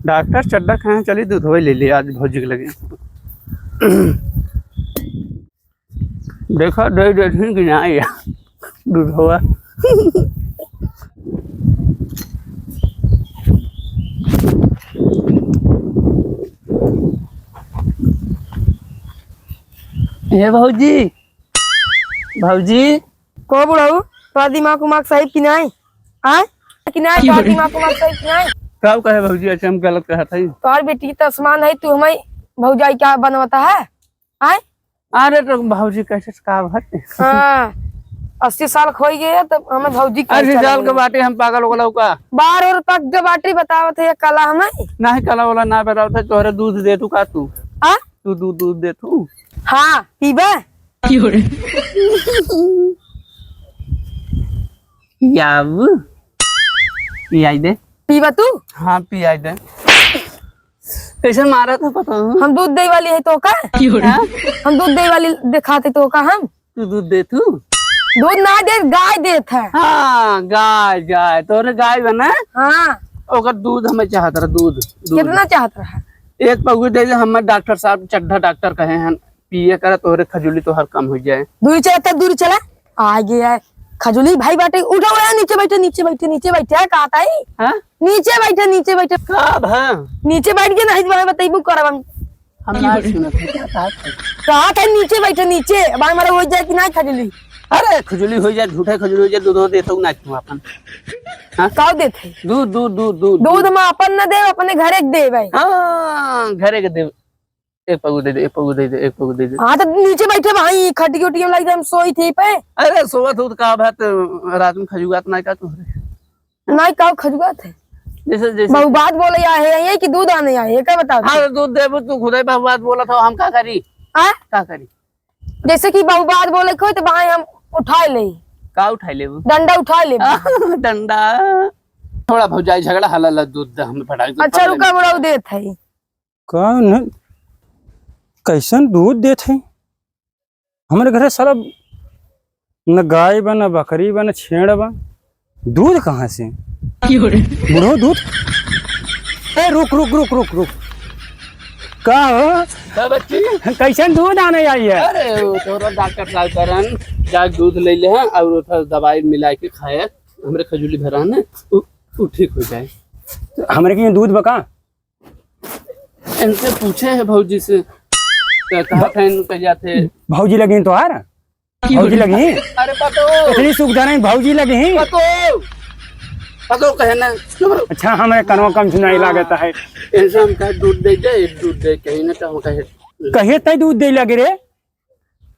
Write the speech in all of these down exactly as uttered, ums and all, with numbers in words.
डॉक्टर चड्डा कहाँ चली, दूधवा ले ले आज भौजी के लगे। देखा, दे देथिन कि ना या दूधवा। हे भौजी, भौजी। को बुढ़ऊ, तोरा दिमाग उमाग सही कि नाई? आय? कि नाई, तोरा दिमाग उमाग सही कि नाई? का कहे भौजी, अच्छा हम गलत कहत हई? तोहर बेटी त असमान है, तू हमारी भौजाई का बनवता है? आय? अरे तो भौजी कैसे का बात? हाँ, अस्सी साल खोई गए तब हमें भौजी कहे अस्सी चला साल के गए। बाटे हम पागल हो गए का? बार और तक के बाटी बतावत है, कला हमें? नहीं, कला वाला ना बतावत है, तोहरे दूध दे तू का तू? आ? तू दूध, दूध दे तू? हाँ, पीबे? याव, पियाई दे। पीबा तू? हाँ, पियाई दे। कैसे मारा था पता है? हम दूध दे वाली है तो का? हाँ? हम दूध दे वाली दिखाते तो का हम? तू दूध दे तू? दूध ना दे, गाय देत है। हाँ, गाय, गाय। तोरे गाय बना? हाँ। ओकर दूध हमें चाहत रहा, दूध, दूध। कितना चाहत रहा? एक पगुई दे दे, हमें डॉक्टर साहब, चड्ढा डॉक्टर कहे हैं, पिए करा, तोहरे खजुली तोहर कम हो जाए। दूर चला, तब दूर चला। आ गया है। खजुली भाई बाटे, उठो, उठो, नीचे बैठे, नीचे बैठे, नीचे बैठे, कहा ताई? हाँ? नीचे बैठे, नीचे बैठे। का भा? नीचे बैठ के नहीं, तुम्हें बताइबू करब हम। हम ना सुनत है, क्या कहा था? कहा था नीचे बैठे, नीचे। अब हमारा हो जाए कि नहीं खजुली? अरे, खजुली हो जाए, झूठे खजुली हो जाए, दूध देता हूँ ना तुम अपन। हाँ? का देते? दूध, दूध, दूध, दूध, दूध दूध। हम अपन न देव, अपने घरे के देव है। हाँ, घरे के देव। एक पगु दे दे, एक पगु दे दे, एक पगु दे दे। हाँ, तो नीचे बैठे भाई, खटिया उटिया में लग जाए, हम सोई थी पे। अरे, सोवत हो तो का बात, रात में खजुआत ना का तोहरे? नहीं, का खजुआत है? जैसे, जैसे बहु बात बोले या है, ये कि दूध आने आए, ये क्या बताओ? हाँ, तो दूध देबू तू, खुदे बहु बात बोला था, हम का करी? हाँ? का करी? जैसे कि बहु बात बोले को, तो भाई हम उठा ले। का उठा लेबू? डंडा उठा ले। डंडा। थोड़ा भौजाई झगड़ा हला ला, दूध दे, हमें फटाक से अच्छा, रुका, बुढ़ऊ देत है। का न, कैसन दूध देत है? हमरे घरे साला न गाय बा, न बकरी बा, न छेड़ बा, दूध कहाँ से? बुढ़ऊ दूध। ए, रुक, रुक, रुक, रुक, रुक। का हो? का बच्ची? कैसन दूध आने आई है? अरे, वो तोरा डॉक्टर साहब करन, जा दूध ले ले हैं और वो थोड़ा दवाई मिला के खाए, हमरे खजूली भरा ने, उ, उ ठीक हो जाए। हमरे के दूध बका? इनसे पूछे है भौजी से, क्या कहा था इनका जाते? भौजी लगी तोहार? भौजी लगी? अरे पतो। इतनी सुविधा नहीं, भौजी लगी? पतो। पतो कहे ना। अच्छा, हमें कनवा कम सुनाई हाँ। लागत है। इनसे हम कहे दूध दे दे, दूध दे कहीं ना तो हम कहे। कहे तय दूध दे लगे रे?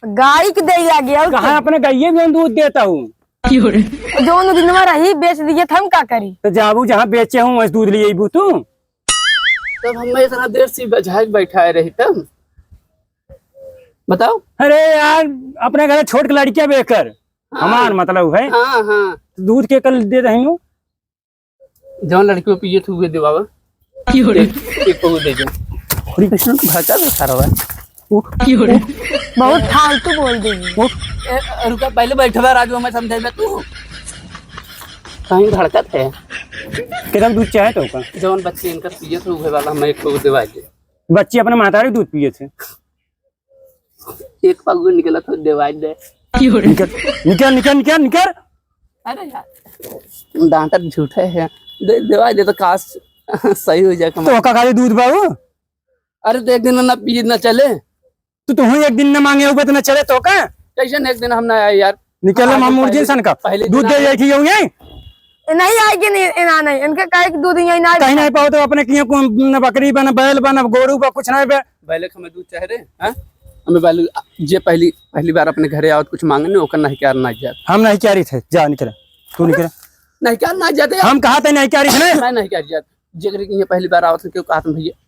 गाय के दे लगे और कहाँ क्या? अपने गाइये में दूध देता हूँ। जो दिनवा रही बेच दिए तो हम का करी? तो जाबू जहाँ बेचे हूँ वैसे दूध लिए अबू तू। तब हम इतना देर से बझाए के बैठाए रही तब। बताओ। अरे यार, अपने घरे छोट के लड़किया बेकर, हाँ। हमार मतलब है। हाँ, हाँ। दूध के कल दे रही हूँ। जौन लड़कियों पिए थे, उहे देवावा। की हो रे? एक, एक पगु दे दे। अरे, कैसे भड़का दे सारा बा? उठ। की हो रे? उठ। बहुत फालतू बोल दे। उठ। ए, रुका, पहले बैठवा राजू, हमें समझाइबे तू। कहीं भड़कत है। कितना दूध चाहे तो का? जौन बच्चे इनकर पिए थे, उहे वाला हमें एक पगु देवा दे। बच्चे अपने महतारी दूध पिए थे। एक पगु निकला तो देवा दे। की हो रे? निकल, निकल, निकल, निकल, निकल। अरे यार, डांटत झूठे है। दे, देवा दे तो काश सही हो जाए कमाल। तो का खाली दूध बाबू? अरे तो एक दिन ना पिए ना चले। तो तू एक दिन ना मांगे उबे तो ना चले तो का? कैसे एक दिन हम ना आए यार? निकल हम हम मुर्गी पहले, सन का। पहले दूध दिन दे आए। जाए कि यूं ये? नहीं आएगी नहीं, ना नहीं। इनके काहे कि दूध यहीं ना कहीं नहीं पाओ तो अपने किया को न बकरी बा, न बैल बा, न गोरू बा, कुछ नहीं बा। बैले के हमें दूध चाहे रे, हैं? हमें बैल, जे पहली, पहली बार अपने घरे आवत कुछ मांगे नहीं, ओकर नहीं क्या ना जात। हम नहीं क्या रही थे, जा निकल, तू निकल। नहीं क्या ना जाते? हम कहा थे नहीं क्या रही थे? मैं नहीं क्या जात। जेकरे के यहाँ पहली बार आवत है, क्यों कहत भैया?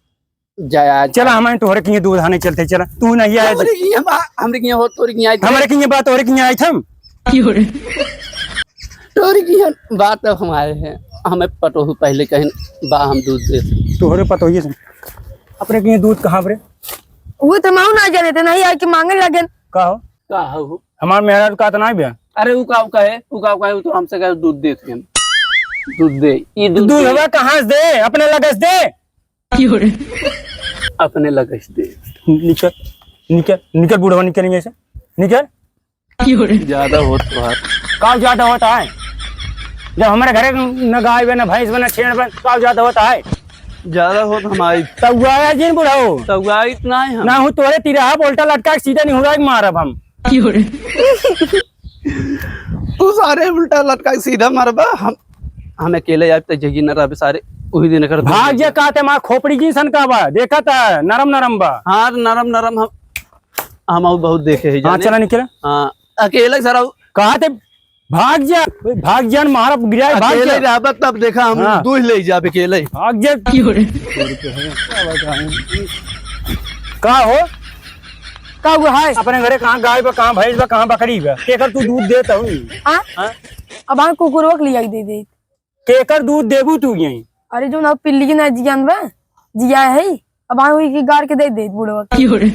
जाया, चला, जाया। हमें तोहरे किए दूध आने चलते, चला। तू नहीं आए। हमरे किए बा-, हमरे किए हो, तोरे किए आए थे। हमरे किए बा, तोहरे किए आए थे हम। की हो रे? तोरे किए बात अब हम आए हैं। हमें पटोहू पहले कहीं बा, हम दूध दे। तोहरे पटोहिए से। अपने किए दूध कहाँ रे? वो तो माऊ ना जाने थे, नहीं आए कि मांगे लगे। का हो? का हो? हमार मेहरारू का तो नहीं बे। अरे, उ का, उ का है? उ का, उ का है? उ तो हमसे कहे दूध दे, दूध दे। ई दूध दूध दे। हवा कहाँ से दे? अपने लगे से दे। अपने लगइस दे। निकल, निकल, निकल बुढ़वा, निकल यहाँ से, निकल। ज्यादा होत तोहार। का ज्यादा होत है? जब हमरे घरे न गाय बा, न भैंस बा, न छेड़ बा, का ज्यादा होत है? ज्यादा होत हमारी। तउआया जिन बुढ़ऊ। तउआइत नाहीं हम। ना हूँ तोरे तिरहा बोल्टा लटका के सीधा निहुरा के मारब हम। तू सारे उल्टा लटका के सीधा मारबा, हम, हम अकेले आइब त जगी न रहबे सारे, उही दिन कर भाग जा, का ते मार खोपड़ी जिन सन का बा, देखा त नरम नरम बा। हाँ, नरम नरम हम, हम अउ बहुत देखे ही हाँ, जाने। चला निकल। हाँ, अकेले सारा कहा ते भाग जा, भाग जा, मारब गिराए, भाग अकेले जा। रहबा तब देखा हम हाँ। दूध ले जाबे अकेले। भाग जा। का हो? का हुआ है? अपने घरे कहाँ गाय बा, कहाँ भैंस बा, कहाँ बकरी बा? केकर तू दूध देत हऊ? हाँ? हाँ? अब हम कुकुरवा के लिया के दे दे। केकर दूध देबू तू यहीं? अरे जो ना पिल्ली के ना जियान बा, जिया है, अब हम वही के गाड़ के दे दे बुढ़वा के।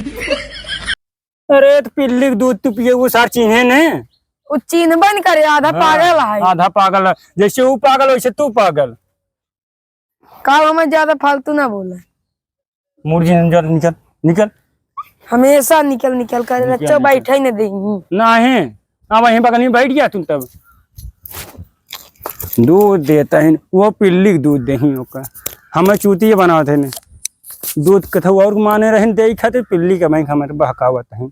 अरे तो पिल्ली के दूध तू पिए, वो सार चीन्हे ने? वो चीन्हबे न करे, आधा हाँ, पागल है। आधा पागल है, जैसे वो पागल वैसे तू पागल। का हमें ज्यादा फालतू ना बोले। मुर्गी निकल, निकल, निकल। हमेशा निकल, निकल करे, निकल, बच्चा निकल। बैठे ही ना देंगी। नहीं, अब वहीं बगल में बैठ गया तुम तब। दूध देता है, वो पिल्ली के दूध देही ओका। हमें चूतिया बनावत है ने। दूध कथऊ और माने रहन दे खातिर पिल्ली के बैंक हमारे बहकावत है।